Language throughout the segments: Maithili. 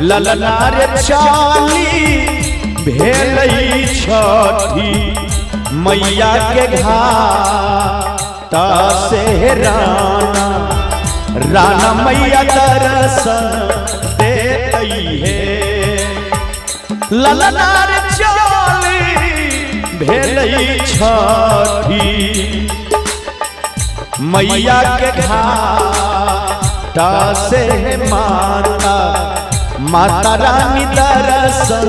ललना रे चाली भेलै छठी मैया के घाट से राना, राना मैया दर्शन देतै हे। ललना रे चाली भेलै छठी मैया के घाट से माता, माता रानी दर्शन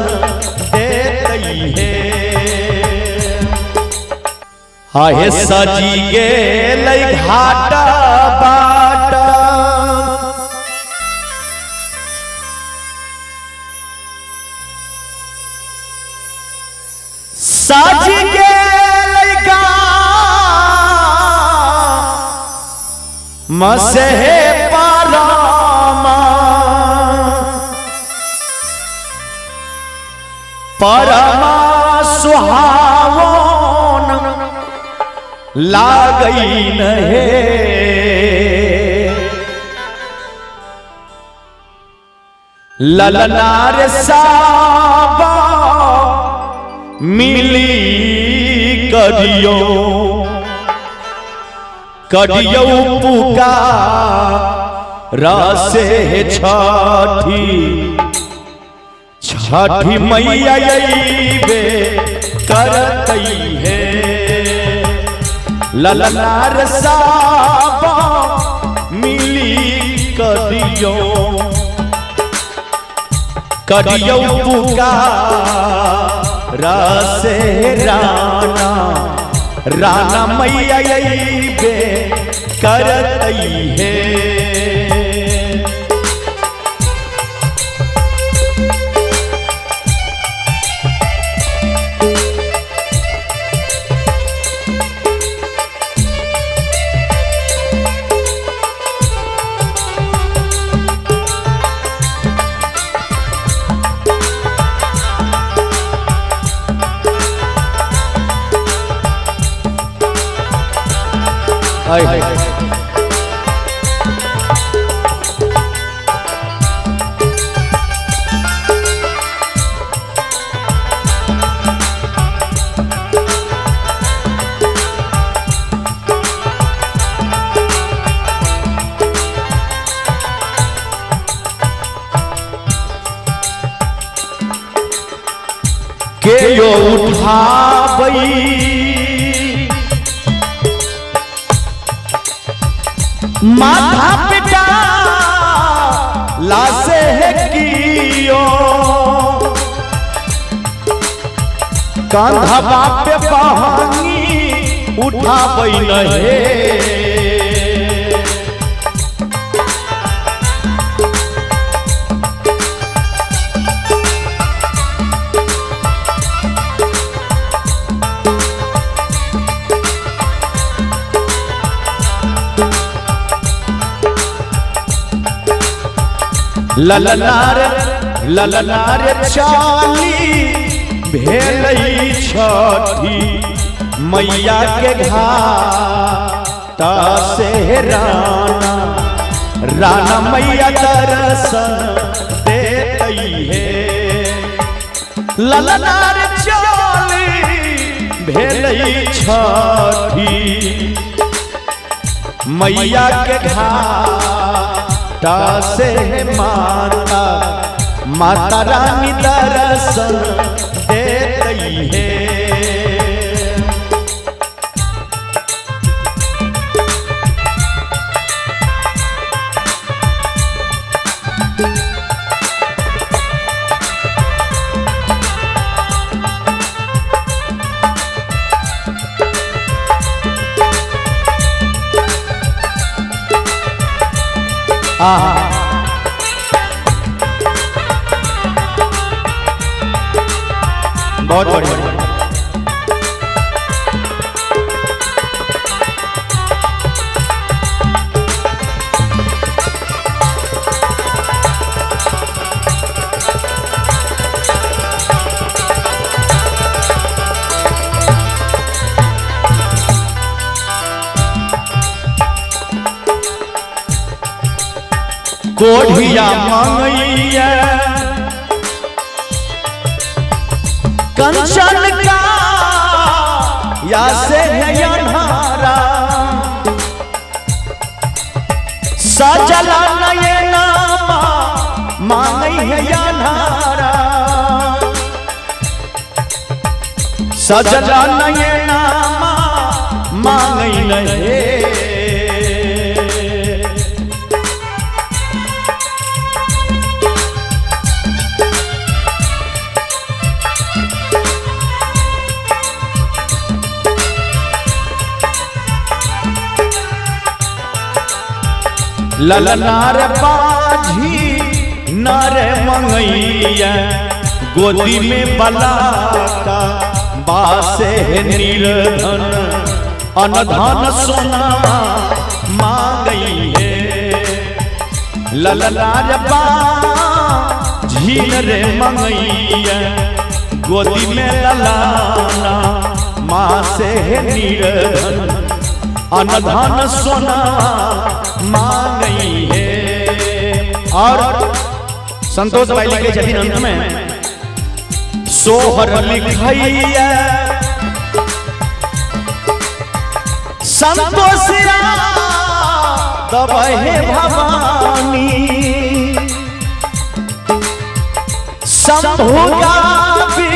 देतै हे। आहे सजी गेलै घाट बाट, सजी गेलै मसहे परमा, परमा सुहावन लागई हे। ललना रे साबा मिली करियो, करियो पुकार से छठी, छठी मैया अइबे करतै हे। ललना रे साबा मिली करियो, करियो पुकार से राना, राना मैया अइबे करतै हे। के यो उठाबई माथा पिटा लासे है कियो, कांधा पे बहानी उठाबई नहे। ललना रे चाली भेलै छठी मैया के घाट से राना, राना मैया दर्शन देतै हे। ललना रे चाली भेलै छठी मैया के घाट से माता, माता रानी दर्शन देतै हे। बहुत बढ़िया। कोढ़िया मंगैया कंचन का या से है अन्हारा, सजला नयना मांगई है अन्हारा, सजला नयना मांगई नहीं। ललनार बाझी नार मंगैया गोदी में बलाका बासे निर्धन अनधन सोना मांगई है। ललनार बाझी रे मंगैया गोदी में ललाना मासे निर्धन अनधन सोना मांगई है। और संतोष भाई लिखे छथिन अंत में, सोहर लिखैया संतोष दबहे भवानी, शंभु गाबी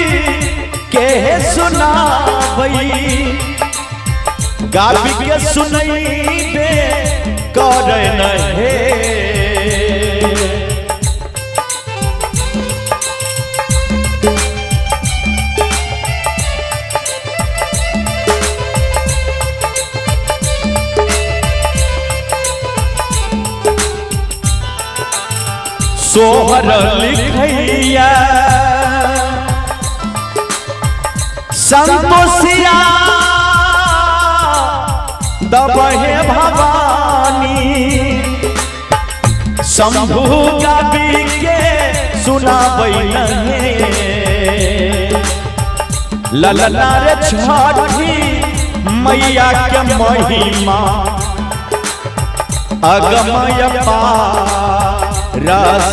के सुनाबई, गाबी के सुनैबे करे नहे। सोहर लिखैया संतोषिया दबहे भवानी, शंभु गाबी के सुनाबै नहे। ललना रे छठी मैया के महिमा अगमय पार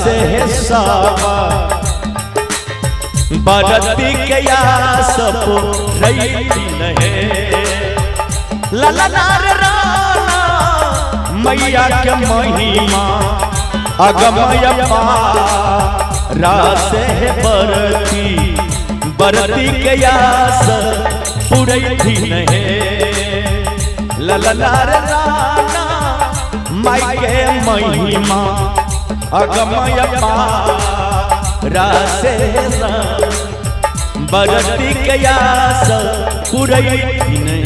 से सावा, बरती के आस पुरैती नहे। ललना रे राना मैया के महिमा अगमय पार से बरती, बरती के आस पुरैती नहे। ललना रे राना माई के महिमा अगमय पार से बरती के आस पुरैती नहे।